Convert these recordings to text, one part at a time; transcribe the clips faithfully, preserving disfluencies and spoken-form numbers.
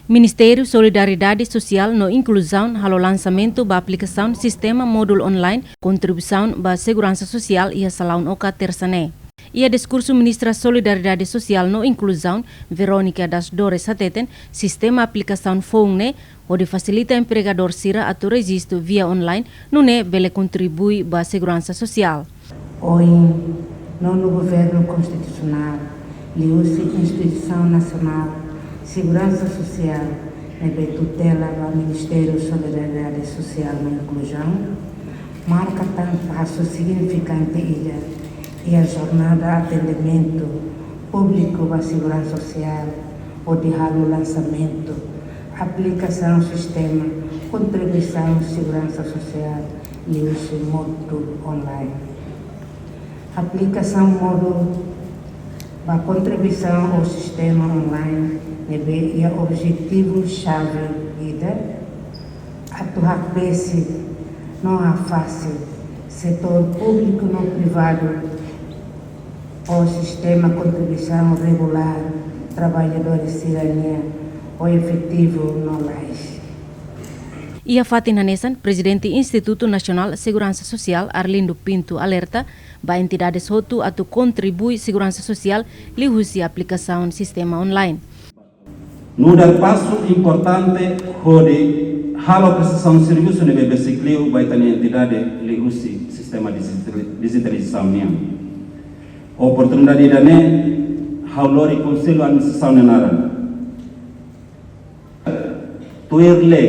Ministériu Solidariedade Sosiál no Inkluzaun halo lansamentu ba aplikasaun sistema módulu online kontribuisaun ba seguransa sosiál iha Salaun Oka, Tersa ne'e. Iha diskursu, Ministra Solidariedade Sosiál no Inkluzaun, Verónica das Dores, hateten sistema aplikasaun foun ne'e hodi fasilita empregadór sira atu rejistu via online, nune'e bele kontribui ba seguransa sosiál. Ohin, nonu Governu Konstitusionál, liuhusi Instituisaun Nasionál Seguransa Sosiál, ne'ebé tutela ba Ministériu Solidariedade Sosiál no Inkluzaun, marka tan pasu signifikante ida iha jornada atendimentu públiku ba seguransa sosiál, hodi halo lansamentu aplikasaun sistema kontribuisaun seguransa sosiál liuhusi módulu online. Aplikasaun módulu ba kontribuisaun ou sistema online ne'ebé iha objetivu xave ida, atu hakbesik no hafasil setór públiku no privadu ho sistema kontribuisaun regulár traballadór sira-nian ho efetivu no lais. Iha fatin hanesan, Prezidente Institutu Nasionál Seguransa Sosiál, Arlindo Pinto, alerta ba entidades hotu atu kontribui seguransa sosiál liuhusi aplikasaun sistema online. Nu'udar pasu importante hodi halo prestasaun servisu ne'ebé besik liu ba ita-nia entidade liuhusi sistema digital-, digitalizasaun nian. Oportunidade ida-ne'e ha'u lori Konsellu Administrasaun nia naran. Tuir lei,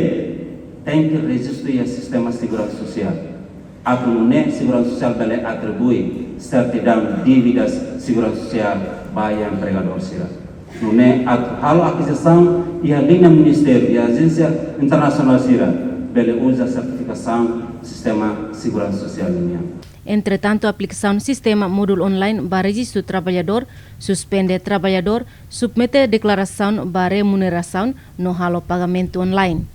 tenke rejistu iha sistema seguransa sosiál. Atu nune'e seguransa sosiál bele atribui sertidaun dívidas seguransa sosiál ba iha empregadór sira. Nune'e atu halo akizisaun iha liña ministériu, iha ajénsia internasionál sira, bele uza sertifikasaun sistema seguransa sosiál nian. Entretantu, aplikasaun sistema módulu online ba rejistu traballadór, suspende traballadór, submete deklarasaun ba remunerasaun no halo pagamentu online.